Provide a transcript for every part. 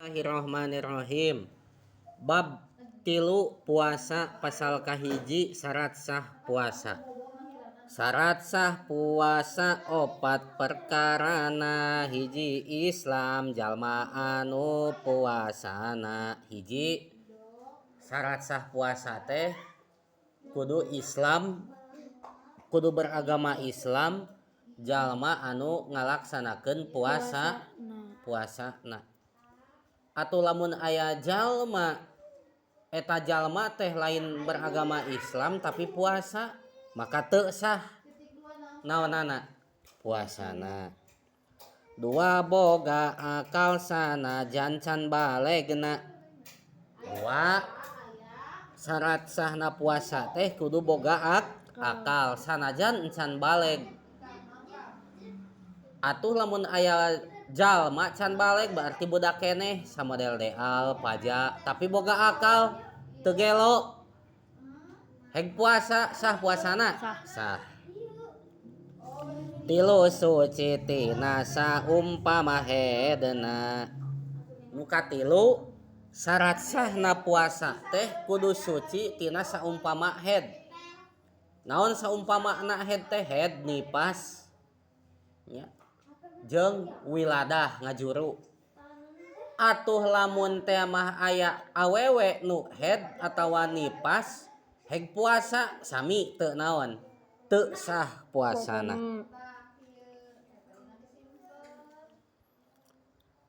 Bismillahirrahmanirrahim. Bab 3 puasa pasal kahiji syarat sah puasa. Syarat sah puasa opat perkarana, hiji Islam jalma anu puasana. Hiji syarat sah puasa teh kudu Islam, kudu beragama Islam jalma anu ngalaksanakeun puasa puasana. Atau lamun aya jalma eta jalma teh lain beragama Islam tapi puasa, maka teu sah naonana puasana. Dua boga akal sanajan can balegna. Dua syarat sahna puasa teh kudu boga akal sanajan can baleg. Atuh lamun aya jalma can baleg berarti budak keneh samodel deal paja tapi boga akal teu gelo heg puasa, sah puasana? Sah. Sah. Tilu suci tina saumpama hedna. Nu katilu syarat sahna puasa teh kudu suci tina saumpama head. Naon saumpamana head teh? Head nipas nya jeung wiladah ngajuru. Atuh lamun teh mah aya awewe nu head atawa nipas heg puasa sami teu naon, teu sah puasana.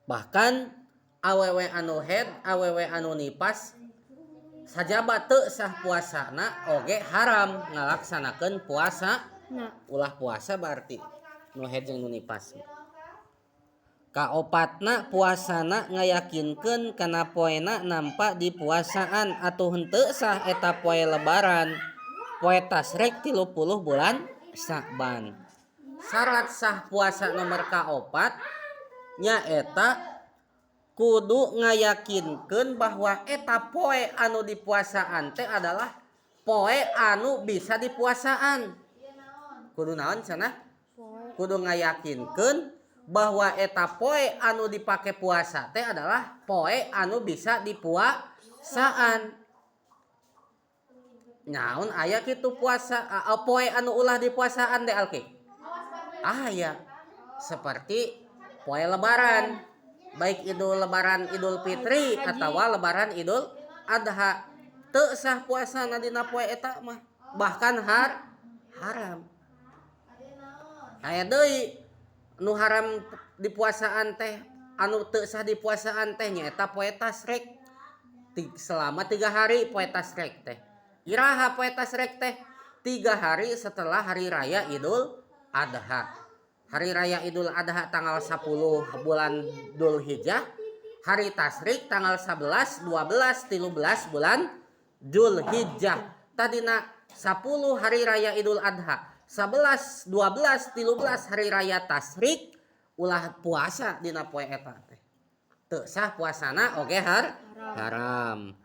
Bahkan awewe anu head, awewe anu nipas sajaba teu sah puasana oge haram ngalaksanakeun puasa. Ulah puasa berarti nu head jeung nu nipas. Kaopatna puasana ngayakinkeun kana poena nampa di puasaan atuh henteu sah eta poe lebaran poe tasrik 30 bulan Sa'ban. Syarat sah puasa nomor kaopat nyaeta kudu ngayakinkeun bahwa eta poe anu dipuasaan teh adalah poe anu bisa dipuasaan. Kudu naon cenah? Kudu ngayakinkeun bahwa eta poe anu dipake puasa teh adalah poe anu bisa dipuasaan. Naon aya kitu puasa poe anu ulah dipuasaan deh alki? Aya. Seperti poe lebaran, baik Idul Lebaran Idul Fitri atawa Lebaran Idul Adha. Teu sah puasana dina poe eta mah, bahkan haram. Aya deui nu haram dipuasaan teh anu teu sah dipuasaan teh nyaeta poe tasrek. Selama 3 hari poe tasrek teh. Iraha poe tasrek teh? 3 hari setelah hari raya Idul Adha. Hari raya Idul Adha tanggal 10 bulan Dzulhijjah, hari tasrik tanggal 11, 12, 13 bulan Dzulhijjah. Tadina 10 hari raya Idul Adha, 11, 12, 13 hari raya tasrik ulah puasa dina poe eta teh. Teu sah puasana oge haram.